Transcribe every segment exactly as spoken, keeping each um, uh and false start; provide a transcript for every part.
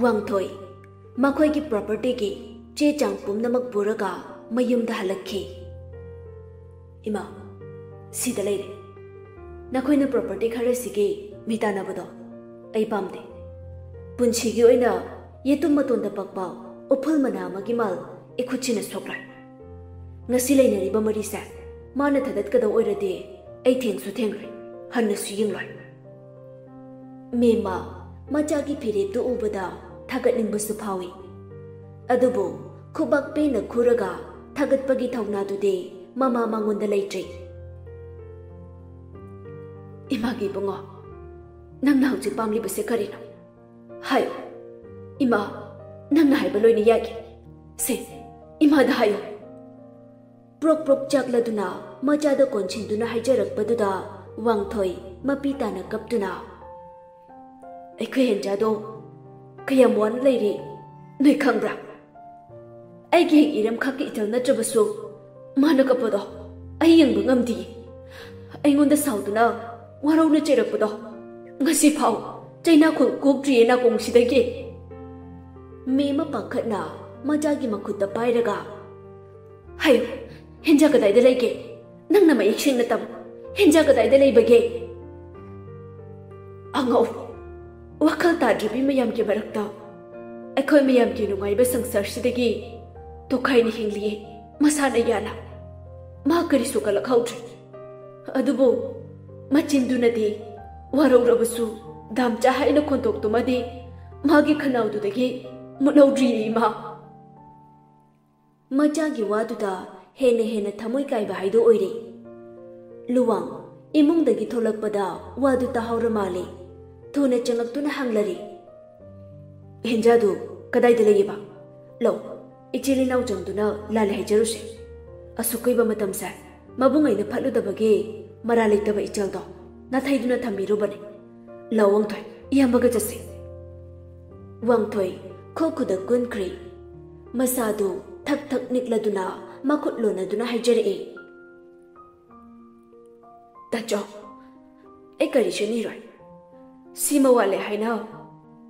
ꯋꯥꯡꯊꯣꯏ ꯃꯈꯣꯏꯒꯤ ꯄ꯭ꯔꯣꯄꯔꯇꯤꯒꯤ ꯆꯦ ꯆꯥꯡ ꯄꯨꯝꯅꯃꯛ ꯄꯨꯔꯒ ꯃꯌꯨꯝꯗ ꯍꯜꯂꯛꯈꯤ꯫ "ꯏꯃꯥ, ꯁꯤꯗ ꯂꯩꯔꯦ꯫ ꯅꯈꯣꯏꯅ ꯄ꯭ꯔꯣꯄꯔꯇꯤ ꯈꯔꯁꯤꯒꯤ ꯃꯤꯇꯥꯟꯅꯕꯗꯣ ꯑꯩ ꯄꯥꯝꯗꯦ꯫ ꯄꯨꯟꯁꯤꯒꯤ ꯑꯣꯏꯅ ꯌꯦꯇꯨꯝ ꯃꯇꯣꯟꯗ ꯄꯛꯄ ꯎꯐꯨꯜ ꯃꯅꯥ ꯑꯃꯒꯤ ꯃꯥꯜ ꯏꯈꯨꯠꯁꯤꯅ ꯁꯣꯛꯂꯣꯏ꯫ ꯉꯁꯤ ꯂꯩꯅꯔꯤꯕ ꯃꯔꯤꯁꯦ ꯃꯥꯅ ꯊꯗꯠꯀꯗꯧ ꯑꯣꯏꯔꯗꯤ ꯑꯩ ꯊꯦꯡꯁꯨ ꯊꯦꯡꯂꯣꯏ, ꯍꯟꯅꯁꯨ ꯌꯦꯡꯂꯣꯏ꯫" ꯃꯦꯝꯃ ꯃꯆꯥꯒꯤ ꯐꯤꯔꯦꯞꯇꯨ ꯎꯕꯗ ꯊꯥꯒꯠꯅꯤꯡꯕꯁꯨ ꯐꯥꯎꯏ꯫ ꯑꯗꯨꯕꯨ ꯈꯨꯕꯥꯛ ꯄꯦꯟꯅ ꯈꯨꯔꯒ ꯊꯥꯒꯠꯄꯒꯤ ꯊꯧꯅꯥꯗꯨꯗꯤ ꯃꯃꯥ ꯃꯉꯣꯟꯗ ꯂꯩꯇ꯭ꯔꯤ꯫ "ꯏꯃꯥꯒꯤ ꯏꯕꯨꯡꯉꯣ, ꯅꯪꯅ ꯍꯧꯖꯤꯛ ꯄꯥꯝꯂꯤꯕꯁꯦ ꯀꯔꯤꯅꯣ? ꯍꯥꯏꯌꯨ꯫ ꯏꯃꯥ, ꯅꯪꯅ ꯍꯥꯏꯕ ꯂꯣꯏꯅ ꯌꯥꯒꯦ꯫ ꯁꯦ, ꯏꯃꯥꯗ ꯍꯥꯏꯌꯨ꯫" ꯄ꯭ꯔꯣꯛ ꯄ꯭ꯔꯣꯛ ꯆꯥꯛꯂꯗꯨꯅ ꯃꯆꯥꯗ ꯀꯣꯟꯁꯤꯟꯗꯨꯅ ꯍꯥꯏꯖꯔꯛꯄꯗꯨꯗ ꯋꯥꯡꯊꯣꯏ ꯃꯄꯤ ꯇꯥꯅ ꯀꯞꯇꯨꯅ, "ꯑꯩꯈꯣꯏ ꯍꯦꯟꯖꯥꯗꯣ ꯀꯌꯥꯝ ꯋꯥꯅ ꯂꯩꯔꯤ ꯅꯣꯏ ꯈꯪꯕ꯭ꯔꯥ? ꯑꯩꯒꯤ ꯍꯦꯛ ꯏꯔꯝꯈꯥꯛꯀꯤ ꯏꯊꯜ ꯅꯠꯇ꯭ꯔꯕꯁꯨ ꯃꯥꯅ ꯀꯞꯄꯗꯣ ꯑꯩ ꯌꯦꯡꯕ ꯉꯝꯗꯤꯌꯦ꯫ ꯑꯩꯉꯣꯟꯗ ꯁꯥꯎꯗꯨꯅ ꯋꯥꯔꯧꯅ ꯆꯩꯔꯛꯄꯗꯣ ꯉꯁꯤ ꯐꯥꯎ ꯆꯩꯅꯥꯈꯣꯜ ꯀꯣꯛꯇ꯭ꯔꯤꯌꯦ ꯅꯥꯀꯣꯡꯁꯤꯗꯒꯤ꯫" ꯃꯦꯝꯃ ꯄꯥꯈꯠꯅ ꯃꯆꯥꯒꯤ ꯃꯈꯨꯠꯇ ꯄꯥꯏꯔꯒ, "ꯍꯥꯏꯌꯨ, ꯍꯦꯟꯖꯥ ꯀꯗꯥꯏꯗ ꯂꯩꯒꯦ? ꯅꯪꯅ ꯃꯌꯦꯛ ꯁꯦꯡꯅ ꯇꯝꯃꯨ꯫ ꯍꯦꯟꯖꯥ ꯀꯗꯥꯏꯗ ꯂꯩꯕꯒꯦ?" ꯑꯉꯧ, ꯋꯥꯈꯜ ꯇꯥꯗ꯭ꯔꯕꯤ ꯃꯌꯥꯝꯒꯤ ꯃꯔꯛꯇ ꯑꯩꯈꯣꯏ ꯃꯌꯥꯝꯒꯤ ꯅꯨꯡꯉꯥꯏꯕ ꯁꯪꯁꯥꯔꯁꯤꯗꯒꯤ ꯇꯣꯈꯥꯏꯅ ꯍꯤꯡꯂꯤꯌꯦ ꯃꯁꯥꯅ ꯌꯥꯅ꯫ ꯃꯥ ꯀꯔꯤꯁꯨ ꯀꯜꯂꯛꯍꯧꯗ꯭ꯔꯦ꯫ ꯑꯗꯨꯕꯨ ꯃꯆꯤꯟꯗꯨꯅꯗꯤ ꯋꯥꯔꯧꯔꯕꯁꯨ ꯗꯥꯝꯆꯥ ꯍꯥꯏꯅ ꯈꯣꯟꯊꯣꯛꯇꯨꯃꯗꯤ ꯃꯥꯒꯤ ꯈꯅꯥꯎꯗꯨꯗꯒꯤ ꯃꯨꯠꯍꯧꯗ꯭ꯔꯤꯌꯦ ꯏꯃꯥ꯫ ꯃꯆꯥꯒꯤ ꯋꯥꯗꯨꯗ ꯍꯦꯟꯅ ꯍꯦꯟꯅ ꯊꯃꯣꯏ ꯀꯥꯏꯕ ꯍꯥꯏꯗꯨ ꯑꯣꯏꯔꯦ꯫ ꯂꯨꯋꯥꯡ ꯏꯃꯨꯡꯗꯒꯤ ꯊꯣꯛꯂꯛꯄꯗ ꯋꯥꯗꯨ ꯇꯥꯍꯧꯔ ꯃꯥꯜꯂꯦ꯫ ꯊꯨꯅ ꯆꯪꯉꯛꯇꯨꯅ ꯍꯪꯂꯔꯦ, "ꯍꯦꯟꯖꯥꯗꯨ ꯀꯗꯥꯏꯗ ꯂꯩꯌꯦꯕ? ꯂꯧ, ꯏꯆꯤꯜ ꯏꯅꯥꯎ ꯆꯪꯗꯨꯅ ꯂꯥꯜꯂꯦ ꯍꯥꯏꯖꯔꯨꯁꯦ꯫ ꯑꯁꯨꯛ ꯀꯨꯏꯕ ꯃꯇꯝꯁꯦ ꯃꯕꯨꯡ ꯑꯩꯅ ꯐꯠꯂꯨꯗꯕꯒꯤ ꯃꯔꯥꯜ ꯂꯩꯇꯕ ꯏꯆꯜꯗꯣ ꯅꯥꯊꯩꯗꯨꯅ ꯊꯝꯕꯤꯔꯨꯕꯅꯤ꯫ ꯂꯧ ꯋꯥꯡꯊꯣꯏ, ꯏꯌꯥꯝꯕꯒ ꯆꯠꯁꯤ꯫" ꯋꯥꯡꯊꯣꯏ ꯈꯨ ꯈꯨꯗ ꯀꯨꯟꯈ꯭ꯔꯦ꯫ ꯃꯁꯥꯗꯨ ꯊꯛ ꯊꯛ ꯅꯤꯛꯂꯗꯨꯅ ꯃꯈꯨꯠ ꯂꯣꯟꯅꯗꯨꯅ ꯍꯥꯏꯖꯔꯛꯏ, "ꯇꯥꯆꯧ, ꯑꯩ ꯀꯔꯤꯁꯨ ꯅꯤꯔꯣꯏ꯫ ꯁꯤꯃ ꯋꯥꯠꯂꯦ ꯍꯥꯏꯅ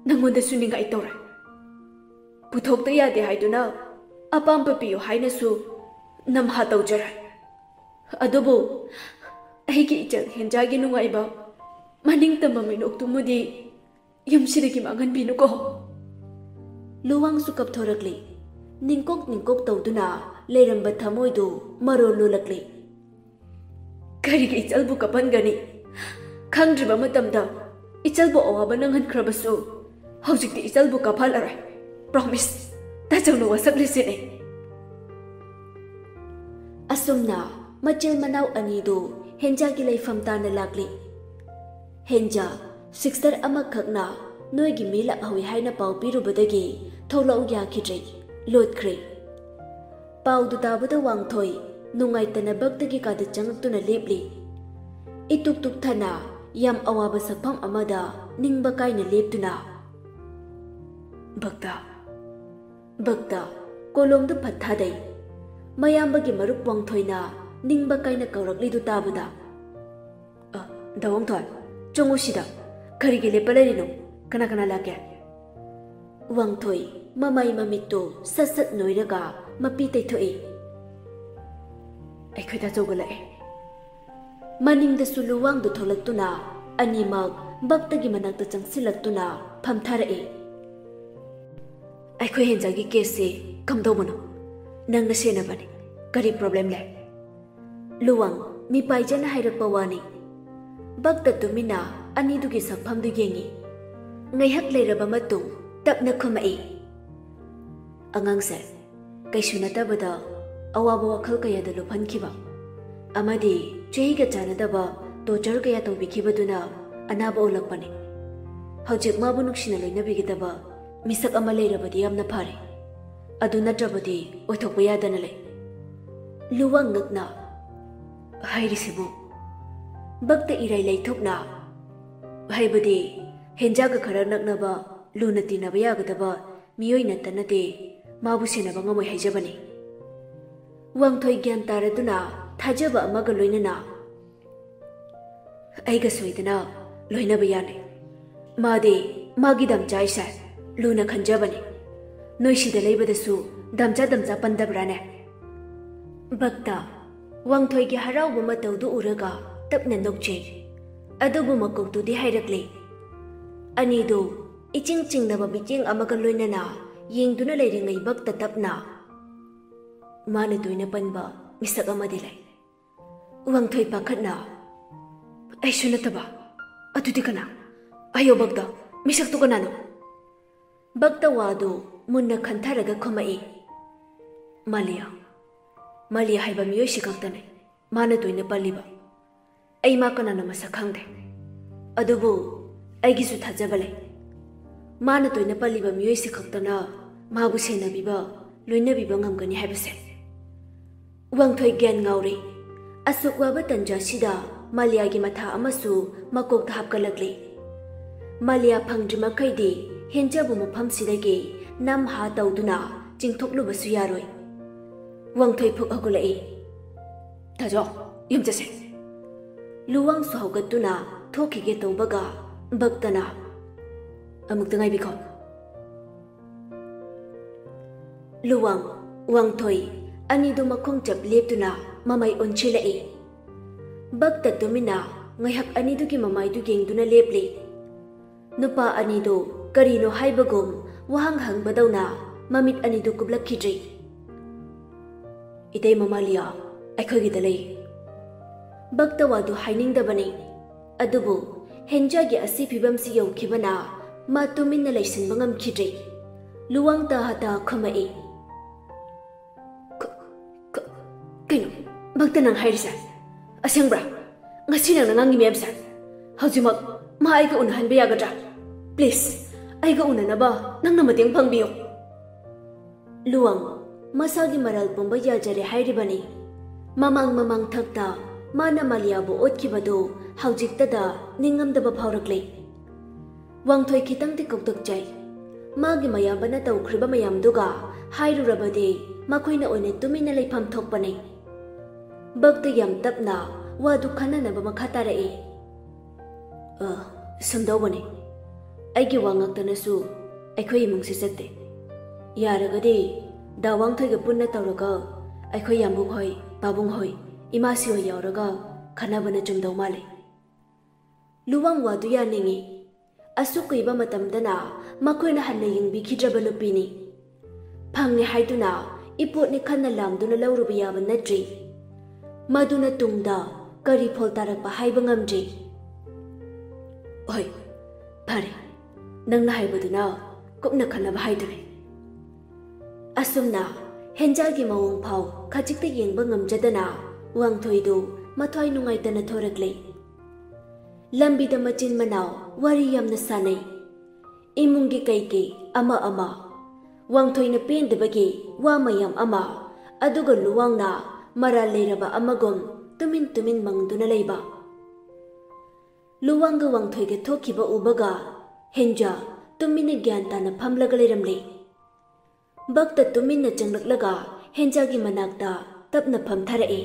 ꯅꯪꯉꯣꯟꯗꯁꯨ ꯅꯤꯡꯉꯥꯏ ꯇꯧꯔꯦ꯫ ꯄꯨꯊꯣꯛꯇ ꯌꯥꯗꯦ ꯍꯥꯏꯗꯨꯅ ꯑꯄꯥꯝꯕ ꯄꯤꯌꯨ ꯍꯥꯏꯅꯁꯨ ꯅꯝꯍꯥ ꯇꯧꯖꯔꯦ꯫ ꯑꯗꯨꯕꯨ ꯑꯩꯒꯤ ꯏꯆꯜ ꯍꯦꯟꯖꯥꯒꯤ ꯅꯨꯡꯉꯥꯏꯕ ꯃꯅꯤꯡ ꯇꯝꯕ ꯃꯤꯅꯣꯛꯇꯨꯃꯗꯤ ꯌꯨꯝꯁꯤꯗꯒꯤ ꯃꯥꯡꯍꯟꯕꯤꯅꯨꯀꯣ꯫ ꯂꯨꯋꯥꯡꯁꯨ ꯀꯞꯊꯣꯔꯛꯂꯤ꯫ ꯅꯤꯡꯀꯣꯛ ꯅꯤꯡꯀꯣꯛ ꯇꯧꯗꯨꯅ ꯂꯩꯔꯝꯕ ꯊꯃꯣꯏꯗꯨ ꯃꯔꯣꯜ ꯂꯣꯜꯂꯛꯂꯤ꯫ ꯀꯔꯤꯒꯤ ꯏꯆꯜꯕꯨ ꯀꯞꯍꯟꯒꯅꯤ? ꯈꯪꯗ꯭ꯔꯤꯕ ꯃꯇꯝꯗ ꯏꯆꯜꯕꯨ ꯑꯋꯥꯕ ꯅꯪꯍꯟꯈ꯭ꯔꯕꯁꯨ ꯍꯧꯖꯤꯛꯇꯤ ꯏꯆꯜꯕꯨ ꯀꯞꯍꯜꯂꯔꯣꯏ꯫ Promise꯫ ꯇꯥꯆꯧꯅ ꯋꯥꯁꯛꯂꯤꯁꯤꯅꯤ꯫ ꯑꯁꯨꯝꯅ ꯃꯆꯤꯜ ꯃꯅꯥꯎ ꯑꯅꯤꯗꯨ ꯍꯦꯟꯖꯥꯒꯤ ꯂꯩꯐꯝ ꯇꯥꯅ ꯂꯥꯛꯂꯤ꯫ ꯍꯦꯟꯖꯥ, sister ꯑꯃꯈꯛꯅ ꯅꯣꯏꯒꯤ ꯃꯤ ꯂꯥꯛꯍꯧꯏ ꯍꯥꯏꯅ ꯄꯥꯎ ꯄꯤꯔꯨꯕꯗꯒꯤ ꯊꯣꯛꯂꯛꯎ ꯌꯥꯈꯤꯗ꯭ꯔꯦ, ꯂꯣꯠꯈ꯭ꯔꯦ꯫ ꯄꯥꯎꯗꯨ ꯇꯥꯕꯗ ꯋꯥꯡꯊꯣꯏ ꯅꯨꯡꯉꯥꯏꯇꯅ ꯚꯛꯇꯒꯤ ꯀꯥꯗ ꯆꯪꯂꯛꯇꯨꯅ ꯂꯦꯞꯂꯤ꯫ ꯏꯇꯨꯛ ꯇꯨꯛꯊꯅ ꯌꯥꯝ ꯑꯋꯥꯕ ꯁꯛꯐꯝ ꯑꯃꯗ ꯅꯤꯡꯕ ꯀꯥꯏꯅ ꯂꯦꯞꯇꯨꯅ, "ꯚꯛꯇ, ꯚꯛꯇ!" ꯀꯣꯂꯣꯝꯗꯨ ꯐꯠ ꯊꯥꯗꯩ꯫ ꯃꯌꯥꯝꯕꯒꯤ ꯃꯔꯨꯞ ꯋꯥꯡꯊꯣꯏꯅ ꯅꯤꯡꯕ ꯀꯥꯏꯅ ꯀꯧꯔꯛꯂꯤꯗꯨ ꯇꯥꯕꯗ, "ꯑ, ꯗꯥ ꯋꯥꯡꯊꯣꯏ, ꯆꯪꯉꯨ ꯁꯤꯗ꯫ ꯀꯔꯤꯒꯤ ꯂꯦꯞꯄ ꯂꯩꯔꯤꯅꯣ? ꯀꯅꯥ ꯀꯅꯥ ꯂꯥꯛꯀꯦ?" ꯋꯥꯡꯊꯣꯏ ꯃꯃꯥꯏ ꯃꯃꯤꯠꯇꯨ ꯁꯠ ꯁꯠ ꯅꯣꯏꯔꯒ ꯃꯄꯤ ꯇꯩꯊꯣꯛꯏ꯫ "ꯑꯩꯈꯣꯏ ꯇꯥꯆꯧꯒ ꯂꯥꯛꯑꯦ꯫" ꯃꯅꯤꯡꯗꯁꯨ ꯂꯨꯋꯥꯡꯗꯨ ꯊꯣꯛꯂꯛꯇꯨꯅ ꯑꯅꯤꯃꯛ ꯚꯛꯇꯒꯤ ꯃꯅꯥꯛꯇ ꯆꯪꯁꯤꯜꯂꯛꯇꯨꯅ ꯐꯝꯊꯔꯛꯏ꯫ "ꯑꯩꯈꯣꯏ ꯍꯦꯟꯖꯥꯒꯤ caseꯁꯦ ꯀꯝꯗꯧꯕꯅꯣ? ꯅꯪꯅ ꯁꯦꯟꯅꯕꯅꯤ꯫ ꯀꯔꯤ problem ꯂꯩ?" ꯂꯨꯋꯥꯡ ꯃꯤꯄꯥꯏꯖꯅ ꯍꯥꯏꯔꯛꯄ ꯋꯥꯅꯤ꯫ ꯚꯛꯇ ꯇꯨꯃꯤꯟꯅ ꯑꯅꯤꯗꯨꯒꯤ ꯁꯛꯐꯝꯗꯨ ꯌꯦꯡꯉꯤ꯫ ꯉꯥꯏꯍꯥꯛ ꯂꯩꯔꯕ ꯃꯇꯨꯡ ꯇꯞꯅ ꯈꯨꯝꯃꯛꯏ꯫ "ꯑꯉꯥꯡꯁꯦ, ꯀꯩꯁꯨ ꯅꯠꯇꯕꯗ ꯑꯋꯥꯕ ꯋꯥꯈꯜ ꯀꯌꯥꯗ ꯂꯨꯞꯍꯟꯈꯤꯕ ꯑꯃꯗꯤ ꯆꯍꯤꯒ ꯆꯥꯟꯅꯗꯕ torture ꯀꯌꯥ ꯇꯧꯕꯤꯈꯤꯕꯗꯨꯅ ꯑꯅꯥꯕ ꯑꯣꯜꯂꯛꯄꯅꯤ꯫ ꯍꯧꯖꯤꯛ ꯃꯥꯕꯨ ꯅꯨꯡꯁꯤꯅ ꯂꯣꯏꯅꯕꯤꯒꯗꯕ ꯃꯤꯁꯛ ꯑꯃ ꯂꯩꯔꯕꯗꯤ ꯌꯥꯝꯅ ꯐꯔꯦ꯫ ꯑꯗꯨ ꯅꯠꯇ꯭ꯔꯕꯗꯤ ꯑꯣꯏꯊꯣꯛꯄ ꯌꯥꯗꯅ ꯂꯩ꯫" ꯂꯨꯋꯥꯡ ꯉꯛꯅ, "ꯍꯥꯏꯔꯤꯁꯤꯕꯨ?" ꯚꯛꯇ ꯏꯔꯥꯏ ꯂꯩꯊꯣꯛꯅ, "ꯍꯥꯏꯕꯗꯤ ꯍꯦꯟꯖꯥꯒ ꯈꯔ ꯅꯛꯅꯕ, ꯂꯨꯅ ꯇꯤꯟꯅꯕ ꯌꯥꯒꯗꯕ ꯃꯤꯑꯣꯏ ꯅꯠꯇꯅꯗꯤ ꯃꯥꯕꯨ ꯁꯦꯟꯅꯕ ꯉꯝꯃꯣꯏ ꯍꯥꯏꯖꯕꯅꯤ꯫" ꯋꯥꯡꯊꯣꯏ ꯒ꯭ꯌꯥꯟ ꯇꯥꯔꯗꯨꯅ ꯊꯥꯖꯕ ꯑꯃꯒ ꯂꯣꯏꯅꯅ, "ꯑꯩꯒ ꯁꯣꯏꯗꯅ ꯂꯣꯏꯅꯕ ꯌꯥꯅꯤ꯫ ꯃꯥꯗꯤ ꯃꯥꯒꯤ ꯗꯝꯆꯥ ꯏꯁꯦ ꯂꯨꯅ ꯈꯟꯖꯕꯅꯤ꯫ ꯅꯣꯏ ꯁꯤꯗ ꯂꯩꯕꯗꯁꯨ ꯗꯝꯆꯥ ꯗꯝꯆꯥ ꯄꯟꯗꯕ꯭ꯔꯥꯅꯦ? ꯚꯛꯇ ꯋꯥꯡꯊꯣꯏꯒꯤ ꯍꯔꯥꯎꯕ ꯃꯇꯧꯗꯨ ꯎꯔꯒ ꯇꯞꯅ ꯅꯣꯛꯆꯩ꯫ ꯑꯗꯨꯕꯨ ꯃꯀꯣꯛꯇꯨꯗꯤ ꯍꯥꯏꯔꯛꯂꯦ꯫ ꯑꯅꯤꯗꯨ ꯏꯆꯤꯡ ꯆꯤꯡꯅꯕ ꯃꯤꯠꯌꯦꯡ ꯑꯃꯒ ꯂꯣꯏꯅꯅ ꯌꯦꯡꯗꯨꯅ ꯂꯩꯔꯤꯉꯩ ꯚꯛꯇ ꯇꯞꯅ ꯃꯥꯅ ꯇꯣꯏꯅ ꯄꯟꯕ ꯃꯤꯁꯛ ꯑꯃꯗꯤ ꯂꯩ꯫ ꯋꯥꯡꯊꯣꯏ ꯄꯥꯈꯠꯅ, "ꯑꯩꯁꯨ ꯅꯠꯇꯕ, ꯑꯗꯨꯗꯤ ꯀꯅꯥ? ꯍꯥꯏꯌꯣ ꯚꯛꯇ, ꯃꯤꯁꯛꯇꯨ ꯀꯅꯥꯅꯣ?" ꯚꯛꯇ ꯋꯥꯗꯨ ꯃꯨꯟꯅ ꯈꯟꯊꯔꯒ ꯈꯨꯝꯃꯛꯏ, "ꯃꯥꯂꯤꯌꯥ꯫ ꯃꯥꯂꯤꯌꯥ ꯍꯥꯏꯕ ꯃꯤꯑꯣꯏꯁꯤ ꯈꯛꯇꯅꯤ ꯃꯥꯅ ꯇꯣꯏꯅ ꯄꯜꯂꯤꯕ꯫ ꯑꯩ ꯃꯥ ꯀꯅꯥꯅꯣ ꯃꯁꯛ ꯈꯪꯗꯦ꯫ ꯑꯗꯨꯕꯨ ꯑꯩꯒꯤꯁꯨ ꯊꯥꯖꯕ ꯂꯩ꯫ ꯃꯥꯅ ꯇꯣꯏꯅ ꯄꯜꯂꯤꯕ ꯃꯤꯑꯣꯏꯁꯤ ꯈꯛꯇꯅ ꯃꯥꯕꯨ ꯁꯦꯟꯅꯕꯤꯕ, ꯂꯣꯏꯅꯕꯤꯕ ꯉꯝꯒꯅꯤ ꯍꯥꯏꯕꯁꯦ꯫" ꯋꯥꯡꯊꯣꯏ ꯒ꯭ꯌꯥꯟ ꯉꯥꯎꯔꯦ꯫ ꯑꯁꯨꯛ ꯋꯥꯕ ꯇꯟꯖꯥꯁꯤꯗ ꯃꯥꯂꯤꯌꯥꯒꯤ ꯃꯊꯥ ꯑꯃꯁꯨ ꯃꯀꯣꯛꯇ ꯍꯥꯞꯀꯠꯂꯛꯂꯦ꯫ ꯃꯥꯂꯤꯌꯥ ꯐꯪꯗ꯭ꯔꯤ ꯃꯈꯩꯗꯤ ꯍꯦꯟꯖꯕ ꯃꯐꯝꯁꯤꯗꯒꯤ ꯅꯝꯍꯥ ꯇꯧꯗꯨꯅ ꯆꯤꯡꯊꯣꯛꯂꯨꯕꯁꯨ ꯌꯥꯔꯣꯏ꯫ ꯋꯥꯡꯊꯣꯏ ꯐꯨꯛ ꯍꯧꯒꯠꯂꯛꯏ꯫ "ꯇꯥꯖꯧ, ꯌꯨꯝ ꯆꯠꯁꯦ꯫" ꯂꯨꯋꯥꯡꯁꯨ ꯍꯧꯒꯠꯇꯨꯅ ꯊꯣꯛꯈꯤꯒꯦ ꯇꯧꯕꯒ ꯚꯛꯇꯅ, "ꯑꯃꯨꯛꯇ ꯉꯥꯏꯕꯤꯈꯣ꯫" ꯂꯨꯋꯥꯡ, ꯋꯥꯡꯊꯣꯏ ꯑꯅꯤꯗꯨ ꯃꯈꯣꯡ ꯆꯞ ꯂꯦꯞꯇꯨꯅ ꯃꯃꯥꯏ ꯑꯣꯟꯁꯤꯜꯂꯛꯏ꯫ ꯚꯛꯇ ꯇꯨꯃꯤꯟꯅ ꯉꯥꯏꯍꯥꯛ ꯑꯅꯤꯗꯨꯒꯤ ꯃꯃꯥꯏꯗꯨ ꯌꯦꯡꯗꯨꯅ ꯂꯦꯞꯂꯤ꯫ ꯅꯨꯄꯥ ꯑꯅꯤꯗꯨ ꯀꯔꯤꯅꯣ ꯍꯥꯏꯕꯒꯨꯝ ꯋꯥꯍꯪ ꯍꯪꯕꯗꯧꯅ ꯃꯃꯤꯠ ꯑꯅꯤꯗꯨ ꯀꯨꯞꯂꯛꯈꯤꯗ꯭ꯔꯤ꯫ "ꯏꯇꯩꯃ ꯃꯥꯂꯤꯌꯥ ꯑꯩꯈꯣꯏꯒꯤꯗ ꯂꯩ꯫" ꯚꯛꯇ ꯋꯥꯗꯨ ꯍꯥꯏꯅꯤꯡꯗꯕꯅꯤ꯫ ꯑꯗꯨꯕꯨ ꯍꯦꯟꯖꯥꯒꯤ ꯑꯁꯤ ꯐꯤꯕꯝꯁꯤ ꯌꯧꯈꯤꯕꯅ ꯃꯥ ꯇꯨꯃꯤꯟꯅ ꯂꯩꯁꯤꯟꯕ ꯉꯝꯈꯤꯗ꯭ꯔꯦ꯫ ꯂꯨꯋꯥꯡ ꯇꯥ ꯍꯇꯥ ꯈꯨꯝꯃꯛꯏ꯫ "ꯀ-, ꯀ-, ꯀꯩꯅꯣ ꯚꯛꯇ ꯅꯪ ꯍꯥꯏꯔꯤꯁꯦ? ꯑꯁꯦꯡꯕ꯭ꯔꯥ? ꯉꯁꯤ ꯅꯪꯅ ꯉꯥꯡꯉꯤ ꯃꯌꯥꯝꯁꯦ? ꯍꯧꯖꯤꯛꯃꯛ ꯃꯥ ꯑꯩꯒ ꯎꯅꯍꯟꯕ ꯌꯥꯒꯗ꯭ꯔꯥ? Please, ꯑꯩꯒ ꯎꯅꯅꯕ ꯅꯪꯅ ꯃꯇꯦꯡ ꯄꯥꯡꯕꯤꯌꯨ꯫" ꯂꯨꯋꯥꯡ ꯃꯁꯥꯒꯤ ꯃꯔꯜ ꯄꯨꯝꯕ ꯌꯥꯖꯔꯦ ꯍꯥꯏꯔꯤꯕꯅꯤ꯫ ꯃꯃꯥꯡ ꯃꯃꯥꯡ ꯊꯛꯇ ꯃꯥꯅ ꯃꯥꯂꯤꯌꯥꯕꯨ ꯑꯣꯠꯈꯤꯕꯗꯨ ꯍꯧꯖꯤꯛꯇꯗ ꯅꯤꯡꯉꯝꯗꯕ ꯐꯥꯎꯔꯛꯂꯦ꯫ ꯋꯥꯡꯊꯣꯏ ꯈꯤꯇꯪꯗꯤ ꯀꯧꯇꯛꯆꯩ꯫ ꯃꯥꯒꯤ ꯃꯌꯥꯝꯕꯅ ꯇꯧꯈ꯭ꯔꯤꯕ ꯃꯌꯥꯝꯗꯨꯒ ꯍꯥꯏꯔꯨꯔꯕꯗꯤ ꯃꯈꯣꯏꯅ ꯑꯣꯏꯅ ꯇꯨꯃꯤꯟꯅ ꯂꯩꯐꯝ ꯊꯣꯛꯄꯅꯤ꯫ ꯚꯛꯇ ꯌꯥꯝ ꯇꯞꯅ ꯋꯥꯗꯨ ꯈꯟꯅꯅꯕ ꯃꯈꯥ ꯇꯥꯔꯛꯏ꯫ "ꯑ, ꯁꯨꯝꯗꯧꯕꯅꯤ꯫ ꯑꯩꯒꯤ ꯋꯥ ꯉꯥꯛꯇꯅꯁꯨ ꯑꯩꯈꯣꯏ ꯏꯃꯨꯡꯁꯦ ꯆꯠꯇꯦ꯫ ꯌꯥꯔꯒꯗꯤ ꯗꯥ ꯋꯥꯡꯊꯣꯏꯒ ꯄꯨꯟꯅ ꯇꯧꯔꯒ ꯑꯩꯈꯣꯏ ꯌꯥꯝꯕꯨꯡ ꯍꯣꯏ, ꯄꯥꯕꯨꯡ ꯍꯣꯏ, ꯏꯃꯥꯁꯤ ꯍꯣꯏ ꯌꯥꯎꯔꯒ ꯈꯟꯅꯕꯅ ꯆꯨꯝꯗꯧ ꯃꯥꯜꯂꯤ꯫ ꯂꯨꯋꯥꯡ ꯋꯥꯗꯨ ꯌꯥꯅꯤꯡꯏ꯫ ꯑꯁꯨꯛ ꯀꯨꯏꯕ ꯃꯇꯝꯗꯅ ꯃꯈꯣꯏꯅ ꯍꯟꯅ ꯌꯦꯡꯕꯤꯈꯤꯗ꯭ꯔꯕ ꯅꯨꯄꯤꯅꯤ꯫ ꯐꯪꯉꯦ ꯍꯥꯏꯗꯨꯅ ꯏꯄꯣꯠꯅꯤ ꯈꯟꯅ ꯂꯥꯡꯗꯨꯅ ꯂꯧꯔꯨꯕ ꯌꯥꯕ ꯅꯠꯇ꯭ꯔꯤ꯫ ꯃꯗꯨꯅ ꯇꯨꯡꯗ ꯀꯔꯤ ꯐꯣꯜ ꯇꯥꯔꯛꯄ ꯍꯥꯏꯕ ꯉꯝꯗ꯭ꯔꯤ꯫ ꯍꯣꯏ, ꯐꯔꯦ, ꯅꯪꯅ ꯍꯥꯏꯕꯗꯨꯅ ꯀꯨꯞꯅ ꯈꯟꯅꯕ ꯍꯥꯏꯗꯨꯅꯤ꯫ ꯑꯁꯨꯝꯅ ꯍꯦꯟꯖꯥꯒꯤ ꯃꯑꯣꯡ ꯐꯥꯎ ꯈꯖꯤꯛꯇ ꯌꯦꯡꯕ ꯉꯝꯖꯗꯅ ꯋꯥꯡꯊꯣꯏꯗꯨ ꯃꯊ꯭ꯋꯥꯏ ꯅꯨꯡꯉꯥꯏꯇꯅ ꯊꯣꯔꯛꯂꯦ꯫ ꯂꯝꯕꯤꯗ ꯃꯆꯤꯟ ꯃꯅꯥꯎ ꯋꯥꯔꯤ ꯌꯥꯝꯅ ꯁꯥꯟꯅꯩ꯫ ꯏꯃꯨꯡꯒꯤ ꯀꯩꯀꯩ ꯑꯃ ꯑꯃ꯫ ꯋꯥꯡꯊꯣꯏꯅ ꯄꯦꯟꯗꯕꯒꯤ ꯋꯥ ꯃꯌꯥꯝ ꯑꯃ, ꯑꯗꯨꯒ ꯂꯨꯋꯥꯡꯅ ꯃꯔꯥꯜ ꯂꯩꯔꯕ ꯑꯃꯒꯨꯝ ꯇꯨꯃꯤꯟ ꯇꯨꯃꯤꯟ ꯃꯪꯗꯨꯅ ꯂꯩꯕ꯫ ꯂꯨꯋꯥꯡꯒ ꯋꯥꯡꯊꯣꯏꯒ ꯊꯣꯛꯈꯤꯕ ꯎꯕꯒ ꯍꯦꯟꯖꯥ ꯇꯨꯃꯤꯟꯅ ꯒ꯭ꯌꯥꯟ ꯇꯥꯅ ꯐꯝꯂꯒ ꯂꯩꯔꯝꯂꯦ꯫ ꯚꯛꯇ ꯇꯨꯃꯤꯟꯅ ꯆꯪꯂꯛꯂꯒ ꯍꯦꯟꯖꯥꯒꯤ ꯃꯅꯥꯛꯇ ꯇꯞꯅ ꯐꯝꯊꯔꯛꯑꯦ꯫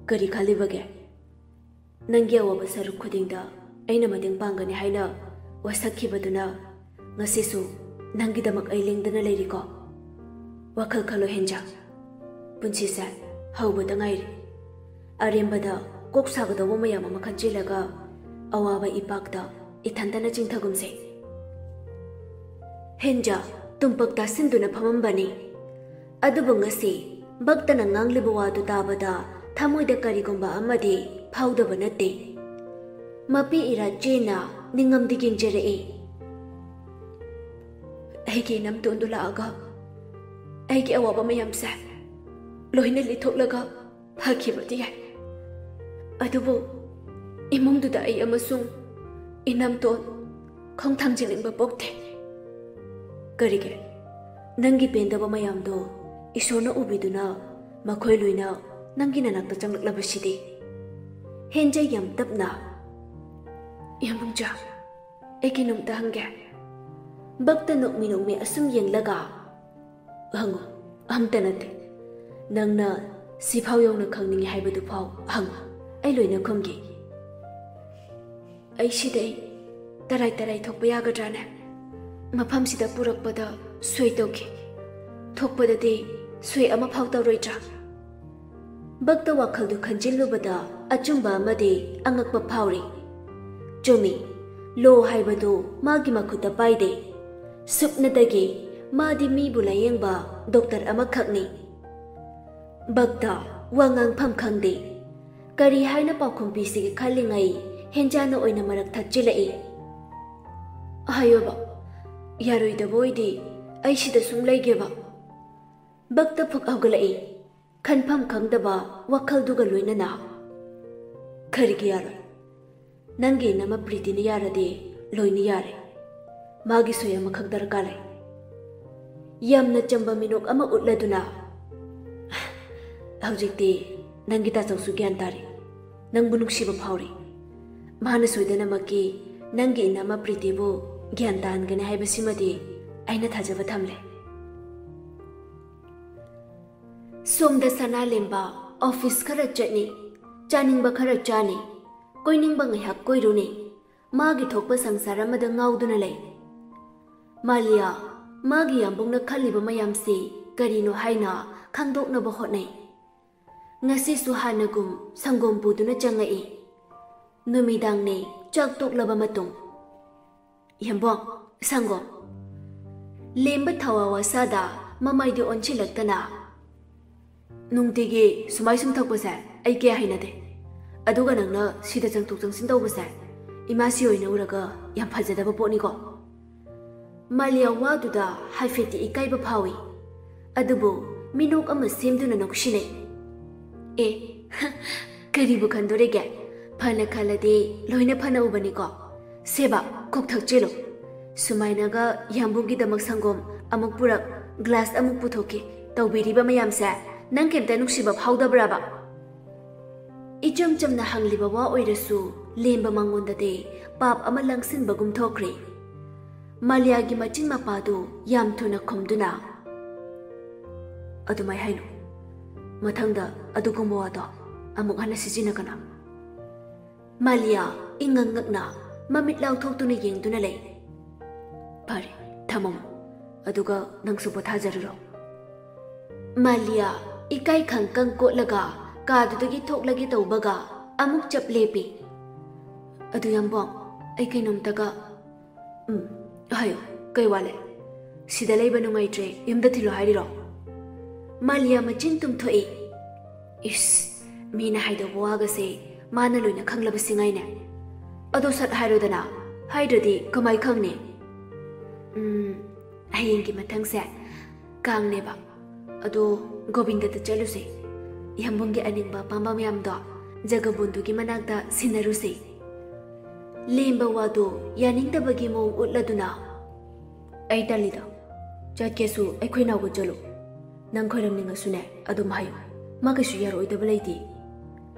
"ꯀꯔꯤ ꯈꯜꯂꯤꯕꯒꯦ? ꯅꯪꯒꯤ ꯑꯋꯥꯕ ꯁꯔꯨꯛ ꯈꯨꯗꯤꯡꯗ ꯑꯩꯅ ꯃꯇꯦꯡ ꯄꯥꯡꯒꯅꯤ ꯍꯥꯏꯅ ꯋꯥꯁꯛꯈꯤꯕꯗꯨꯅ ꯉꯁꯤꯁꯨ ꯅꯪꯒꯤꯗꯃꯛ ꯑꯩ ꯂꯦꯡꯗꯅ ꯂꯩꯔꯤꯀꯣ꯫ ꯋꯥꯈꯜ ꯈꯜꯂꯣ ꯍꯦꯟꯖꯥ, ꯄꯨꯟꯁꯤꯁꯦ ꯍꯧꯕꯗ ꯉꯥꯏꯔꯤ꯫ ꯑꯔꯦꯝꯕꯗ ꯀꯣꯛ ꯁꯥꯒꯗꯧꯕ ꯃꯌꯥꯝ ꯑꯃ ꯈꯟꯖꯤꯜꯂꯒ ꯑꯋꯥꯕ ꯏꯄꯥꯛꯇ ꯏꯊꯟꯇꯅ ꯆꯤꯡꯊꯒꯨꯝꯁꯦ꯫" ꯍꯦꯟꯖꯥ ꯇꯨꯝꯄꯛ ꯇꯥꯁꯤꯟꯗꯨꯅ ꯐꯝꯃꯝꯕꯅꯤ꯫ ꯑꯗꯨꯕꯨ ꯉꯁꯤ ꯚꯛꯇꯅ ꯉꯥꯡꯂꯤꯕ ꯋꯥꯗꯨ ꯇꯥꯕꯗ ꯊꯃꯣꯏꯗ ꯀꯔꯤꯒꯨꯝꯕ ꯑꯃꯗꯤ ꯐꯥꯎꯗꯕ ꯅꯠꯇꯦ꯫ ꯃꯄꯤ ꯏꯔꯥ ꯆꯦꯅ ꯅꯤꯡꯉꯝꯗ ꯌꯦꯡꯖꯔꯛꯏ꯫ "ꯑꯩꯒꯤ ꯏꯅꯝꯇꯣꯟꯗꯨ ꯂꯥꯛꯑꯒ ꯑꯩꯒꯤ ꯑꯋꯥꯕ ꯃꯌꯥꯝꯁꯦ ꯂꯣꯏꯅ ꯂꯤꯊꯣꯛꯂꯒ ꯐꯈꯤꯕꯗꯤ ꯌꯥꯏ꯫ ꯑꯗꯨꯕꯨ ꯏꯃꯨꯡꯗꯨꯗ ꯑꯩ ꯑꯃꯁꯨꯡ ꯏꯅꯝꯇꯣꯟ ꯈꯣꯡ ꯊꯥꯡꯖꯤꯟꯅꯤꯡꯕ ꯄꯣꯛꯇꯦ꯫" "ꯀꯔꯤꯒꯤ? ꯅꯪꯒꯤ ꯄꯦꯟꯗꯕ ꯃꯌꯥꯝꯗꯣ ꯏꯁꯣꯔꯅ ꯎꯕꯤꯗꯨꯅ ꯃꯈꯣꯏ ꯂꯣꯏꯅ ꯅꯪꯒꯤ ꯅꯅꯥꯛꯇ ꯆꯪꯂꯛꯂꯕꯁꯤꯗꯤ꯫" ꯍꯦꯟꯖꯥ ꯌꯥꯝ ꯇꯞꯅ, "ꯌꯥꯝꯕꯨꯡꯖꯥ, ꯑꯩ ꯀꯩꯅꯣꯝꯇ ꯍꯪꯒꯦ꯫" ꯚꯛꯇ ꯅꯣꯛꯃꯤ ꯅꯣꯛꯃꯤ ꯑꯁꯨꯝ ꯌꯦꯡꯂꯒ, "ꯍꯪꯉꯨ, ꯑꯝꯇ ꯅꯠꯇꯦ꯫ ꯅꯪꯅ ꯁꯤꯐꯥꯎ ꯌꯧꯅ ꯈꯪꯅꯤꯡꯉꯤ ꯍꯥꯏꯕꯗꯨꯐꯥꯎ ꯍꯪꯉꯨ, ꯑꯩ ꯂꯣꯏꯅ ꯈꯨꯝꯒꯦ꯫" ꯑꯩ ꯁꯤꯗꯩ ꯇꯔꯥꯏ ꯇꯔꯥꯏ ꯊꯣꯛꯄ ꯌꯥꯒꯗ꯭ꯔꯥꯅꯦ? ꯃꯐꯝꯁꯤꯗ ꯄꯨꯔꯛꯄꯗ ꯁꯣꯏ ꯇꯧꯈꯤ꯫ ꯊꯣꯛꯄꯗꯗꯤ ꯁꯣꯏ ꯑꯃꯐꯥꯎ ꯇꯧꯔꯣꯏꯗ꯭ꯔꯥ? ꯚꯛꯇ ꯋꯥꯈꯜꯗꯨ ꯈꯟꯖꯤꯜꯂꯨꯕꯗ ꯑꯆꯨꯝꯕ ꯑꯃꯗꯤ ꯑꯉꯛꯄ ꯐꯥꯎꯔꯤ꯫ ꯆꯨꯝꯃꯤ, ꯂꯣ ꯍꯥꯏꯕꯗꯨ ꯃꯥꯒꯤ ꯃꯈꯨꯠꯇ ꯄꯥꯏꯗꯦ꯫ ꯁꯨꯞꯅꯇꯒꯤ ꯃꯥꯗꯤ ꯃꯤꯕꯨ ꯂꯥꯌꯦꯡꯕ ꯗꯣꯛꯇꯔ ꯑꯃꯈꯛꯅꯤ꯫ ꯚꯛꯇ ꯋꯥ ꯉꯥꯡꯐꯝ ꯈꯪꯗꯦ꯫ ꯀꯔꯤ ꯍꯥꯏꯅ ꯄꯥꯎꯈꯨꯝ ꯄꯤꯁꯤꯒꯦ ꯈꯜꯂꯤꯉꯩ ꯍꯦꯟꯖꯥꯅ ꯑꯣꯏꯅ ꯃꯔꯛ ꯊꯠꯆꯤꯜꯂꯛꯏ꯫ ꯍꯥꯏꯌꯣꯕ, ꯌꯥꯔꯣꯏꯗꯕ ꯑꯣꯏꯗꯤ ꯑꯩ ꯁꯤꯗ ꯁꯨꯝ ꯂꯩꯒꯦꯕ꯫ ꯚꯛꯇ ꯐꯨꯛ ꯍꯧꯒꯠꯂꯛꯏ꯫ ꯈꯟꯐꯝ ꯈꯪꯗꯕ ꯋꯥꯈꯜꯗꯨꯒ ꯂꯣꯏꯅꯅ꯫ ꯀꯔꯤꯒꯤ ꯌꯥꯔꯣꯏ? ꯅꯪꯒꯤ ꯏꯅꯝꯃ ꯄ꯭ꯔꯤꯇꯤꯅ ꯌꯥꯔꯗꯤ ꯂꯣꯏꯅ ꯌꯥꯔꯦ꯫ ꯃꯥꯒꯤ ꯁꯣꯏ ꯑꯃꯈꯛ ꯗꯔꯀꯥꯔ ꯂꯩ꯫ ꯌꯥꯝꯅ ꯆꯝꯕ ꯃꯤꯅꯣꯛ ꯑꯃ ꯎꯠꯂꯗꯨꯅ, ꯍꯧꯖꯤꯛꯇꯤ ꯅꯪꯒꯤ ꯇꯥꯆꯧꯁꯨ ꯒ꯭ꯌꯥꯟ ꯇꯥꯔꯦ꯫ ꯅꯪꯕꯨ ꯅꯨꯡꯁꯤꯕ ꯐꯥꯎꯔꯤ꯫ ꯃꯥꯅ ꯁꯣꯏꯗꯅꯃꯛꯀꯤ ꯅꯪꯒꯤ ꯏꯅꯝꯃ ꯄ꯭ꯔꯤꯇꯤꯕꯨ ꯒ꯭ꯌꯥꯟ ꯇꯥꯍꯟꯒꯅꯤ ꯍꯥꯏꯕꯁꯤꯃꯗꯤ ꯑꯩꯅ ꯊꯥꯖꯕ ꯊꯝꯂꯦ꯫ ꯁꯣꯝꯗ ꯁꯅꯥꯂꯦꯝꯕ ꯑꯣꯐꯤꯁ ꯈꯔ ꯆꯠꯅꯤ, ꯆꯥꯅꯤꯡꯕ ꯈꯔ ꯆꯥꯅꯤ, ꯀꯣꯏꯅꯤꯡꯕ ꯉꯥꯏꯍꯥꯛ ꯀꯣꯏꯔꯨꯅꯤ, ꯃꯥꯒꯤ ꯊꯣꯛꯄ ꯁꯪꯁꯥꯔ ꯑꯃꯗ ꯉꯥꯎꯗꯨꯅ ꯂꯩ꯫ ꯃꯥꯂꯤꯌꯥ ꯃꯥꯒꯤ ꯌꯥꯝꯕꯨꯡꯅ ꯈꯜꯂꯤꯕ ꯃꯌꯥꯝꯁꯤ ꯀꯔꯤꯅꯣ ꯍꯥꯏꯅ ꯈꯪꯗꯣꯛꯅꯕ ꯍꯣꯠꯅꯩ꯫ ꯉꯁꯤꯁꯨ ꯍꯥꯟꯅꯒꯨꯝ ꯁꯪꯒꯣꯝ ꯄꯨꯗꯨꯅ ꯆꯪꯉꯛꯏ꯫ ꯅꯨꯃꯤꯗꯥꯡꯅꯦ, ꯆꯥꯛ ꯇꯣꯛꯂꯕ ꯃꯇꯨꯡ꯫ "ꯌꯥꯝꯕꯨꯡ, ꯁꯪꯒꯣꯝ꯫" ꯂꯦꯝꯕ ꯊꯋꯥ ꯋꯥꯁꯥꯗ ꯃꯃꯥꯏꯗꯨ ꯑꯣꯟꯁꯤꯜꯂꯛꯇꯅ, "ꯅꯨꯡꯇꯤꯒꯤ ꯁꯨꯃꯥꯏ ꯁꯨꯝ ꯊꯛꯄꯁꯦ ꯑꯩ ꯀꯌꯥ ꯍꯩꯅꯗꯦ꯫ ꯑꯗꯨꯒ ꯅꯪꯅ ꯁꯤꯗ ꯆꯪꯊꯣꯛ ꯆꯪꯁꯤꯟ ꯇꯧꯕꯁꯦ ꯏꯃꯥꯁꯤ ꯑꯣꯏꯅ ꯎꯔꯒ ꯌꯥꯝ ꯐꯖꯗꯕ ꯄꯣꯠꯅꯤꯀꯣ꯫" ꯃꯥꯂꯤꯌꯥ ꯋꯥꯗꯨꯗ ꯍꯥꯏꯐꯦꯠꯇꯤ ꯏꯀꯥꯏꯕ ꯐꯥꯎꯏ꯫ ꯑꯗꯨꯕꯨ ꯃꯤꯅꯣꯛ ꯑꯃ ꯁꯦꯝꯗꯨꯅ ꯅꯣꯛꯁꯤꯟꯅꯩ꯫ "ꯑꯦ, ꯀꯔꯤꯕꯨ ꯈꯟꯗꯣꯔꯤꯒꯦ? ꯐꯅ ꯈꯜꯂꯗꯤ ꯂꯣꯏꯅ ꯐꯅ ꯎꯕꯅꯤꯀꯣ꯫ ꯁꯦꯕ, ꯀꯣꯛ ꯊꯛꯆꯤꯜꯂꯨ꯫" ꯁꯨꯃꯥꯏꯅꯒ ꯌꯥꯝꯕꯨꯡꯒꯤꯗꯃꯛ ꯁꯪꯒꯣꯝ ꯑꯃꯨꯛ ꯄꯨꯔꯛ, ꯒ꯭ꯂꯥꯁ ꯑꯃꯨꯛ ꯄꯨꯊꯣꯛꯈꯤ꯫ ꯇꯧꯕꯤꯔꯤꯕ ꯃꯌꯥꯝꯁꯦ ꯅꯪ ꯀꯩꯝꯇ ꯅꯨꯡꯁꯤꯕ ꯐꯥꯎꯗꯕ꯭ꯔꯕ? ꯏꯆꯝ ꯆꯝꯅ ꯍꯪꯂꯤꯕ ꯋꯥ ꯑꯣꯏꯔꯁꯨ ꯂꯦꯝꯕ ꯃꯉꯣꯟꯗꯗꯤ ꯄꯥꯞ ꯑꯃ ꯂꯪꯁꯤꯟꯕꯒꯨꯝ ꯊꯣꯛꯈ꯭ꯔꯦ꯫ ꯃꯥꯂꯤꯌꯥꯒꯤ ꯃꯆꯤꯟ ꯃꯄꯥꯗꯨ ꯌꯥꯝ ꯊꯨꯅ ꯈꯨꯝꯗꯨꯅ, "ꯑꯗꯨꯃꯥꯏ ꯍꯥꯏꯅꯨ꯫ ꯃꯊꯪꯗ ꯑꯗꯨꯒꯨꯝꯕ ꯋꯥꯗꯣ ꯑꯃꯨꯛ ꯍꯟꯅ ꯁꯤꯖꯤꯟꯅꯒꯅꯨ꯫" ꯃꯥꯂꯤꯌꯥ ꯏꯉꯛ ꯉꯛꯅ ꯃꯃꯤꯠ ꯂꯥꯎꯊꯣꯛꯇꯨꯅ ꯌꯦꯡꯗꯨꯅ ꯂꯩ꯫ "ꯐꯔꯦ, ꯊꯝꯃꯝꯃꯣ, ꯑꯗꯨꯒ ꯅꯪꯁꯨ ꯄꯣꯊꯥꯖꯔꯨꯔꯣ꯫" ꯃꯥꯂꯤꯌꯥ ꯏꯀꯥꯏ ꯈꯪꯀꯪ ꯀꯣꯠꯂꯒ ꯀꯥꯗꯨꯗꯒꯤ ꯊꯣꯛꯂꯒꯦ ꯇꯧꯕꯒ ꯑꯃꯨꯛ ꯆꯞ ꯂꯦꯞꯄꯤ꯫ "ꯑꯗꯨ ꯌꯥꯝꯕꯣꯡ, ꯑꯩ ꯀꯩꯅꯣꯝꯇꯒ..." "ꯎꯝ, ꯍꯥꯏꯌꯣ, ꯀꯩ ꯋꯥ ꯂꯩ? ꯁꯤꯗ ꯂꯩꯕ ꯅꯨꯡꯉꯥꯏꯇ꯭ꯔꯦ, ꯌꯨꯝꯗ ꯊꯤꯜꯂꯣ ꯍꯥꯏꯔꯤꯔꯣ?" ꯃꯥꯂꯤꯌꯥ ꯃꯆꯤꯟ ꯇꯨꯝꯊꯣꯛꯏ꯫ "ꯏꯁ, ꯃꯤꯅ ꯍꯥꯏꯗꯧꯕ ꯋꯥꯒꯁꯦ ꯃꯥꯅ ꯂꯣꯏꯅ ꯈꯪꯂꯕꯁꯤ ꯉꯥꯏꯅꯦ꯫ ꯑꯗꯣ ꯁꯠ ꯍꯥꯏꯔꯣꯗꯅ, ꯍꯥꯏꯗ꯭ꯔꯗꯤ ꯀꯃꯥꯏ ꯈꯪꯅꯤ?" "ꯎꯝ, ꯍꯌꯦꯡꯒꯤ ꯃꯊꯪꯁꯦ ꯀꯥꯡꯅꯦꯕ꯫ ꯑꯗꯣ ꯒꯣꯕꯤꯟꯗꯗ ꯆꯠꯂꯨꯁꯦ꯫ ꯌꯥꯝꯕꯨꯡꯒꯤ ꯑꯅꯤꯡꯕ ꯑꯄꯥꯝꯕ ꯃꯌꯥꯝꯗꯣ ꯖꯒꯕꯣꯟꯗꯨꯒꯤ ꯃꯅꯥꯛꯇ ꯁꯤꯟꯅꯔꯨꯁꯦ꯫" ꯂꯦꯝꯕ ꯋꯥꯗꯨ ꯌꯥꯅꯤꯡꯗꯕꯒꯤ ꯃꯑꯣꯡ ꯎꯠꯂꯗꯨꯅ, "ꯑꯩ ꯇꯜꯂꯤꯗ꯫ ꯆꯠꯀꯦꯁꯨ ꯑꯩꯈꯣꯏ ꯅꯥꯎꯒ ꯆꯠꯂꯨ꯫ ꯅꯪ ꯈꯣꯏꯔꯝꯅꯤꯡꯉꯁꯨꯅꯦ, ꯑꯗꯨꯝ ꯍꯥꯏꯌꯨ꯫ ꯃꯥ ꯀꯩꯁꯨ ꯌꯥꯔꯛꯑꯣꯏꯗꯕ ꯂꯩꯇꯦ꯫"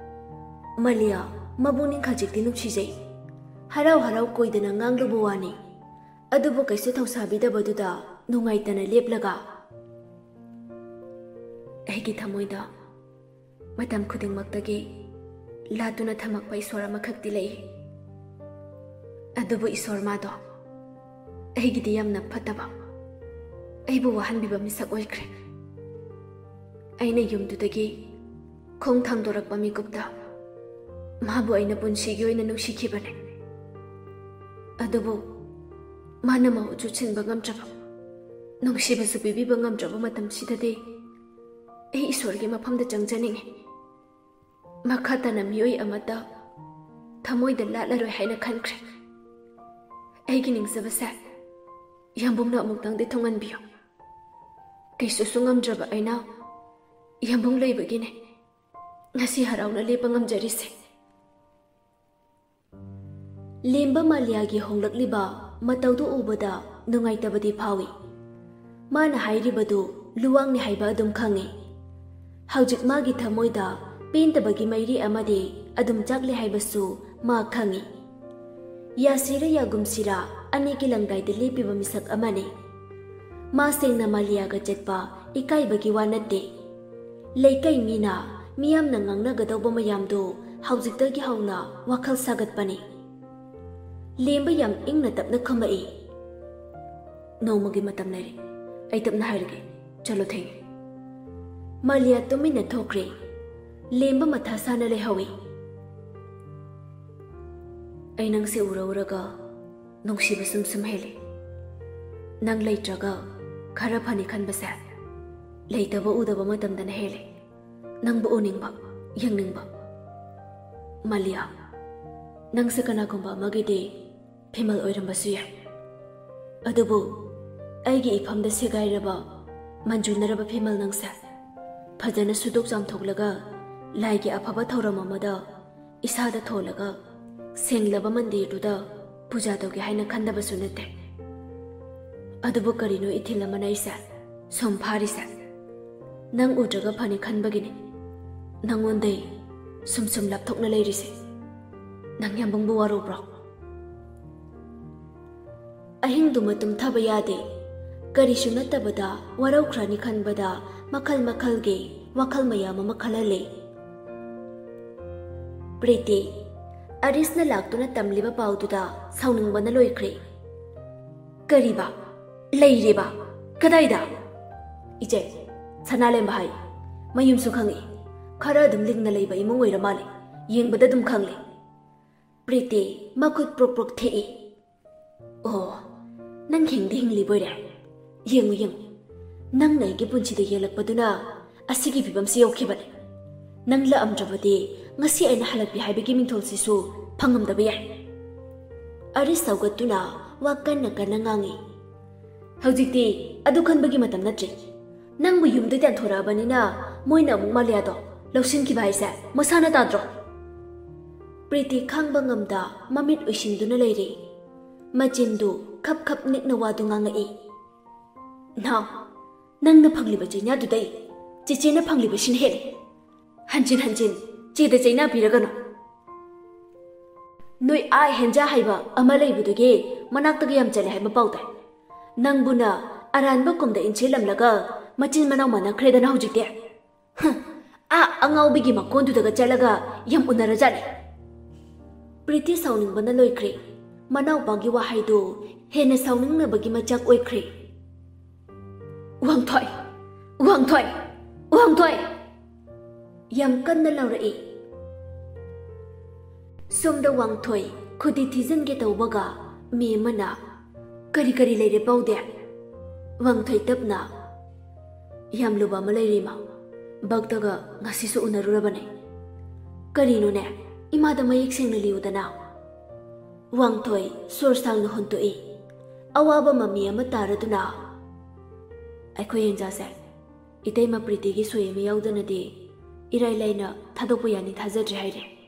ꯃꯥꯂꯤꯌꯥ ꯃꯕꯨꯛꯅꯤꯡ ꯈꯖꯤꯛꯇꯤ ꯅꯨꯡꯁꯤꯖꯩ꯫ ꯍꯔꯥꯎ ꯍꯔꯥꯎ ꯀꯣꯏꯗꯅ ꯉꯥꯡꯂꯨꯕ ꯋꯥꯅꯤ꯫ ꯑꯗꯨꯕꯨ ꯀꯩꯁꯨ ꯊꯧꯁꯥꯕꯤꯗꯕꯗꯨꯗ ꯅꯨꯡꯉꯥꯏꯇꯅ ꯂꯦꯞꯂꯒ, "ꯑꯩꯒꯤ ꯊꯃꯣꯏꯗ ꯃꯇꯝ ꯈꯨꯗꯤꯡꯃꯛꯇꯒꯤ ꯂꯥꯠꯇꯨꯅ ꯊꯝꯃꯛꯄ ꯏꯁꯣꯔ ꯑꯃꯈꯛꯇꯤ ꯂꯩ꯫ ꯑꯗꯨꯕꯨ ꯏꯁꯣꯔ ꯃꯥꯗꯣ ꯑꯩꯒꯤꯗꯤ ꯌꯥꯝꯅ ꯐꯠꯇꯕ, ꯑꯩꯕꯨ ꯋꯥꯍꯟꯕꯤꯕ ꯃꯤꯁꯛ ꯑꯣꯏꯈ꯭ꯔꯦ꯫ ꯑꯩꯅ ꯌꯨꯝꯗꯨꯗꯒꯤ ꯈꯣꯡ ꯊꯥꯡꯗꯣꯔꯛꯄ ꯃꯤꯀꯨꯞꯇ ꯃꯥꯕꯨ ꯑꯩꯅ ꯄꯨꯟꯁꯤꯒꯤ ꯑꯣꯏꯅ ꯅꯨꯡꯁꯤꯈꯤꯕꯅꯦ꯫ ꯑꯗꯨꯕꯨ ꯃꯥꯅ ꯃꯍꯨꯠ ꯁꯤꯟꯕ ꯉꯝꯗ꯭ꯔꯕ, ꯅꯨꯡꯁꯤꯕꯁꯨ ꯄꯤꯕꯤꯕ ꯉꯝꯗ꯭ꯔꯕ ꯃꯇꯝꯁꯤꯗꯗꯤ ꯑꯩ ꯏꯁꯣꯔꯒꯤ ꯃꯐꯝꯗ ꯆꯪꯖꯅꯤꯡꯉꯤ꯫ ꯃꯈꯥ ꯇꯥꯅ ꯃꯤꯑꯣꯏ ꯑꯃꯠꯇ ꯊꯃꯣꯏꯗ ꯂꯥꯠꯂꯔꯣꯏ ꯍꯥꯏꯅ ꯈꯟꯈ꯭ꯔꯦ꯫ ꯑꯩꯒꯤ ꯅꯤꯡꯖꯕꯁꯦ ꯌꯥꯝꯕꯨꯡꯅ ꯑꯃꯨꯛꯇꯪꯗꯤ ꯊꯨꯡꯍꯟꯕꯤꯌꯨ꯫ ꯀꯩꯁꯨꯁꯨ ꯉꯝꯗ꯭ꯔꯕ ꯑꯩꯅ ꯌꯥꯝꯕꯨꯡ ꯂꯩꯕꯒꯤꯅꯦ ꯉꯁꯤ ꯍꯔꯥꯎꯅ ꯂꯦꯞꯄ ꯉꯝꯖꯔꯤꯁꯦ꯫" ꯂꯦꯝꯕ ꯃꯥꯂꯤꯌꯥꯒꯤ ꯍꯣꯡꯂꯛꯂꯤꯕ ꯃꯇꯧꯗꯨ ꯎꯕꯗ ꯅꯨꯡꯉꯥꯏꯇꯕꯗꯤ ꯐꯥꯎꯏ꯫ ꯃꯥꯅ ꯍꯥꯏꯔꯤꯕꯗꯨ ꯂꯨꯋꯥꯡꯅꯤ ꯍꯥꯏꯕ ꯑꯗꯨꯝ ꯈꯪꯏ꯫ ꯍꯧꯖꯤꯛ ꯃꯥꯒꯤ ꯊꯃꯣꯏꯗ ꯄꯦꯟꯗꯕꯒꯤ ꯃꯩꯔꯤ ꯑꯃꯗꯤ ꯑꯗꯨꯝ ꯆꯥꯛꯂꯤ ꯍꯥꯏꯕꯁꯨ ꯃꯥ ꯈꯪꯏ꯫ ꯌꯥꯁꯤꯔ ꯌꯥꯒꯨꯝꯁꯤꯔ ꯑꯅꯤꯒꯤ ꯂꯪꯗꯥꯏꯗ ꯂꯦꯞꯄꯤꯕ ꯃꯤꯁꯛ ꯑꯃꯅꯤ꯫ ꯃꯥ ꯁꯦꯡꯅ ꯃꯥꯂꯤꯌꯥꯒ ꯆꯠꯄ ꯏꯀꯥꯏꯕꯒꯤ ꯋꯥ ꯅꯠꯇꯦ꯫ ꯂꯩꯀꯥꯏ ꯃꯤꯅ, ꯃꯤꯌꯥꯝꯅ ꯉꯥꯡꯅꯒꯗꯧꯕ ꯃꯌꯥꯝꯗꯨ ꯍꯧꯖꯤꯛꯇꯒꯤ ꯍꯧꯅ ꯋꯥꯈꯜ ꯁꯥꯒꯠꯄꯅꯤ꯫ ꯂꯦꯝꯕ ꯌꯥꯝ ꯏꯪꯅ ꯇꯞꯅ ꯈꯨꯝꯃꯛꯏ꯫ "ꯅꯣꯡꯃꯒꯤ ꯃꯇꯝ ꯂꯩꯔꯦ꯫ ꯑꯩ ꯇꯞꯅ ꯍꯥꯏꯔꯒꯦ꯫ ꯆꯠꯂꯣ, ꯊꯦꯡꯉꯦ꯫" ꯃꯥꯂꯤꯌꯥ ꯇꯨꯃꯤꯟꯅ ꯊꯣꯛꯈ꯭ꯔꯦ꯫ ꯂꯦꯝꯕ ꯃꯊꯥ ꯁꯥꯅ ꯂꯩꯍꯧꯏ꯫ "ꯑꯩ ꯅꯪꯁꯦ ꯎꯔ ꯎꯔꯒ ꯅꯨꯡꯁꯤꯕ ꯁꯨꯝ ꯁꯨꯝ ꯍꯦꯜꯂꯦ꯫ ꯅꯪ ꯂꯩꯇ꯭ꯔꯒ ꯈꯔ ꯐꯅꯤ ꯈꯟꯕꯁꯦ ꯂꯩꯇꯕ ꯎꯗꯕ ꯃꯇꯝꯗꯅ ꯍꯦꯜꯂꯦ꯫ ꯅꯪꯕꯨ ꯎꯅꯤꯡꯕ, ꯌꯦꯡꯅꯤꯡꯕ꯫" "ꯃꯥꯂꯤꯌꯥ, ꯅꯪꯁꯦ ꯀꯅꯥꯒꯨꯝꯕ ꯑꯃꯒꯤꯗꯤ ꯐꯤꯃꯜ ꯑꯣꯏꯔꯝꯕꯁꯨ ꯌꯥꯏ꯫ ꯑꯗꯨꯕꯨ ꯑꯩꯒꯤ ꯏꯐꯝꯗ ꯁꯦꯒꯥꯏꯔꯕ, ꯃꯟꯖꯨꯅꯔꯕ ꯐꯤꯃꯜ ꯅꯪꯁꯦ ꯐꯖꯅ ꯁꯨꯗꯣꯛ ꯆꯥꯝꯊꯣꯛꯂꯒ ꯂꯥꯏꯒꯤ ꯑꯐꯕ ꯊꯧꯔꯝ ꯑꯃꯗ ꯏꯁꯥꯗ ꯊꯣꯜꯂꯒ ꯁꯦꯡꯂꯕ ꯃꯟꯗꯤꯔꯗꯨꯗ ꯄꯨꯖꯥ ꯇꯧꯒꯦ ꯍꯥꯏꯅ ꯈꯟꯗꯕꯁꯨ ꯅꯠꯇꯦ꯫ ꯑꯗꯨꯕꯨ ꯀꯔꯤꯅꯣ ꯏꯊꯤꯜ ꯑꯃꯅ ꯑꯩꯁꯦ ꯁꯨꯝ ꯐꯥꯔꯤꯁꯦ? ꯅꯪ ꯎꯗ꯭ꯔꯒ ꯐꯅꯤ ꯈꯟꯕꯒꯤꯅꯤ꯫ ꯅꯪꯉꯣꯟꯗꯩ ꯁꯨꯝ ꯁꯨꯝ ꯂꯥꯞꯊꯣꯛꯅ ꯂꯩꯔꯤꯁꯦ꯫ ꯅꯪ ꯌꯥꯝꯕꯨꯡꯕꯨ ꯋꯥꯔꯧꯕ꯭ꯔꯣ?" ꯑꯍꯤꯡꯗꯨꯃ ꯇꯨꯝꯊꯕ ꯌꯥꯗꯦ꯫ ꯀꯔꯤꯁꯨ ꯅꯠꯇꯕꯗ ꯋꯥꯔꯧꯈ꯭ꯔꯅꯤ ꯈꯟꯕꯗ ꯃꯈꯜ ꯃꯈꯜꯒꯤ ꯋꯥꯈꯜ ꯃꯌꯥꯝ ꯑꯃ ꯈꯜꯍꯜꯂꯦ꯫ ꯄ꯭ꯔꯤꯇꯤ, ꯑꯔꯤꯁꯅ ꯂꯥꯛꯇꯨꯅ ꯇꯝꯂꯤꯕ ꯄꯥꯎꯗꯨꯗ ꯁꯥꯎꯅꯤꯡꯕꯅ ꯂꯣꯏꯈ꯭ꯔꯦ꯫ "ꯀꯔꯤꯕ? ꯂꯩꯔꯦꯕ? ꯀꯗꯥꯏꯗ?" "ꯏꯆꯦ, ꯁꯅꯥꯂꯦꯝꯕ ꯍꯥꯏ꯫ ꯃꯌꯨꯝꯁꯨ ꯈꯪꯉꯤ꯫ ꯈꯔ ꯑꯗꯨꯝ ꯂꯤꯡꯅ ꯂꯩꯕ ꯏꯃꯨꯡ ꯑꯣꯏꯔ ꯃꯥꯜꯂꯦ꯫ ꯌꯦꯡꯕꯗ ꯑꯗꯨꯝ ꯈꯪꯂꯦ꯫" ꯄ꯭ꯔꯤꯇꯤ ꯃꯈꯨꯠ ꯄ꯭ꯔꯣꯛ ꯄ꯭ꯔꯣꯛ ꯊꯦꯛꯏ꯫ "ꯑꯣ, ꯅꯪ ꯍꯤꯡꯗꯤ ꯍꯤꯡꯂꯤꯕꯣꯏꯔꯦ꯫ ꯌꯦꯡꯉꯨ, ꯌꯦꯡꯉꯨ, ꯅꯪꯅ ꯑꯩꯒꯤ ꯄꯨꯟꯁꯤꯗ ꯌꯦꯡꯂꯛꯄꯗꯨꯅ ꯑꯁꯤꯒꯤ ꯐꯤꯕꯝꯁꯤ ꯌꯧꯈꯤꯕꯅꯤ꯫ ꯅꯪ ꯂꯥꯛꯑꯝꯗ꯭ꯔꯕꯗꯤ ꯉꯁꯤ ꯑꯩꯅ ꯍꯜꯂꯛꯄꯤ ꯍꯥꯏꯕꯒꯤ ꯃꯤꯡꯊꯣꯜꯁꯤꯁꯨ ꯐꯪꯉꯝꯗꯕ ꯌꯥꯏ꯫" ꯑꯔꯤꯁ ꯁꯧꯒꯠꯇꯨꯅ ꯋꯥ ꯀꯟꯅ ꯀꯟꯅ ꯉꯥꯡꯉꯤ꯫ "ꯍꯧꯖꯤꯛꯇꯤ ꯑꯗꯨ ꯈꯟꯕꯒꯤ ꯃꯇꯝ ꯅꯠꯇ꯭ꯔꯤ꯫ ꯅꯪꯕꯨ ꯌꯨꯝꯗ ꯇꯥꯟꯊꯣꯔꯛꯑꯕꯅꯤꯅ ꯃꯣꯏꯅ ꯑꯃꯨꯛ ꯃꯥꯂꯤꯌꯥꯗꯣ ꯂꯧꯁꯤꯟꯈꯤꯕ ꯍꯥꯏꯁꯦ ꯃꯁꯥꯅ ꯇꯥꯗ꯭ꯔꯣ?" ꯄ꯭ꯔꯤꯇꯤ ꯈꯥꯡꯕ ꯉꯝꯗ ꯃꯃꯤꯠ ꯎꯏꯁꯤꯟꯗꯨꯅ ꯂꯩꯔꯤ꯫ ꯃꯆꯤꯟꯗꯨ ꯈꯞ ꯈꯞ ꯅꯤꯛꯅ ꯋꯥꯗꯨ ꯉꯥꯡꯉꯛꯏ꯫ "ꯅꯥꯎ, ꯅꯪꯅ ꯐꯪꯂꯤꯕ ꯆꯩꯅꯥꯗꯨꯗꯩ ꯆꯦꯆꯦꯅ ꯐꯪꯂꯤꯕꯁꯤꯅ ꯍꯦꯜꯂꯤ꯫ ꯍꯟꯖꯤꯟ ꯍꯟꯖꯤꯟ ꯆꯦꯗ ꯆꯩꯅꯥ ꯄꯤꯔꯒꯅꯨ꯫ ꯅꯣꯏ ꯑꯥ ꯍꯦꯟꯖꯥ ꯍꯩꯕ ꯑꯃ ꯂꯩꯕꯗꯨꯒꯤ ꯃꯅꯥꯛꯇꯒ ꯌꯥꯝ ꯆꯠꯂꯦ ꯍꯥꯏꯕ ꯄꯥꯎ ꯇꯥꯏ꯫ ꯅꯪꯕꯨꯅ ꯑꯔꯥꯟꯕ ꯀꯨꯝꯗ ꯏꯟꯁꯤꯜꯂꯝꯂꯒ ꯃꯆꯤꯟ ꯃꯅꯥꯎ ꯃꯥꯟꯅꯈ꯭ꯔꯦꯗꯅ ꯍꯧꯖꯤꯛꯇꯤ꯫ ꯍꯨꯝ, ꯑꯥ ꯑꯉꯥꯎꯕꯤꯒꯤ ꯃꯀꯣꯟꯗꯨꯗꯒ ꯆꯠꯂꯒ ꯌꯥꯝ ꯎꯅꯔꯖꯥꯠꯅꯤ꯫ ꯄ꯭ꯔꯤꯇꯤ ꯁꯥꯎꯅꯤꯡꯕꯅ ꯂꯣꯏꯈ꯭ꯔꯦ꯫ ꯃꯅꯥꯎꯄꯥꯒꯤ ꯋꯥꯍꯩꯗꯨ ꯍꯦꯟꯅ ꯁꯥꯎꯅꯤꯡꯅꯕꯒꯤ ꯃꯆꯥꯛ ꯑꯣꯏꯈ꯭ꯔꯦ꯫ "ꯋꯥꯡꯊꯣꯏ! ꯋꯥꯡꯊꯣꯏ! ꯋꯥꯡꯊꯣꯏ!" ꯌꯥꯝ ꯀꯟꯅ ꯂꯥꯎꯔꯛꯏ꯫ ꯁꯣꯝꯗ ꯋꯥꯡꯊꯣꯏ ꯈꯨꯗꯤ ꯊꯤꯖꯤꯟꯒꯦ ꯇꯧꯕꯒ ꯃꯤ ꯑꯃꯅ, "ꯀꯔꯤ ꯀꯔꯤ ꯂꯩꯔꯦ ꯄꯥꯎꯗꯦ?" ꯋꯥꯡꯊꯣꯏ ꯇꯞꯅ, "ꯌꯥꯝ ꯂꯨꯕ ꯑꯃ ꯂꯩꯔꯦ ꯏꯃꯥ꯫ ꯚꯛꯇꯒ ꯉꯁꯤꯁꯨ ꯎꯅꯔꯨꯔꯕꯅꯦ꯫" "ꯀꯔꯤꯅꯣꯅꯦ? ꯏꯃꯥꯗ ꯃꯌꯦꯛ ꯁꯦꯡꯅ ꯂꯤꯌꯨꯗꯅ꯫" ꯋꯥꯡꯊꯣꯏ ꯁꯣꯔ ꯁꯥꯡꯅ ꯍꯣꯟꯇꯣꯛꯏ꯫ ꯑꯋꯥꯕ ꯃꯃꯤ ꯑꯃ ꯇꯥꯔꯗꯨꯅ, "ꯑꯩꯈꯣꯏ ꯌꯦꯟꯖꯥꯁꯦ ꯏꯇꯩꯃ ꯄ꯭ꯔꯤꯇꯤꯒꯤ ꯁꯣꯏ ꯑꯃ ꯌꯥꯎꯗꯅꯗꯤ ꯏꯔꯥꯏ ꯂꯥꯏꯅ ꯊꯥꯗꯣꯛꯄ ꯌꯥꯅꯤ ꯊꯥꯖꯗ꯭ꯔꯦ" ꯍꯥꯏꯔꯦ꯫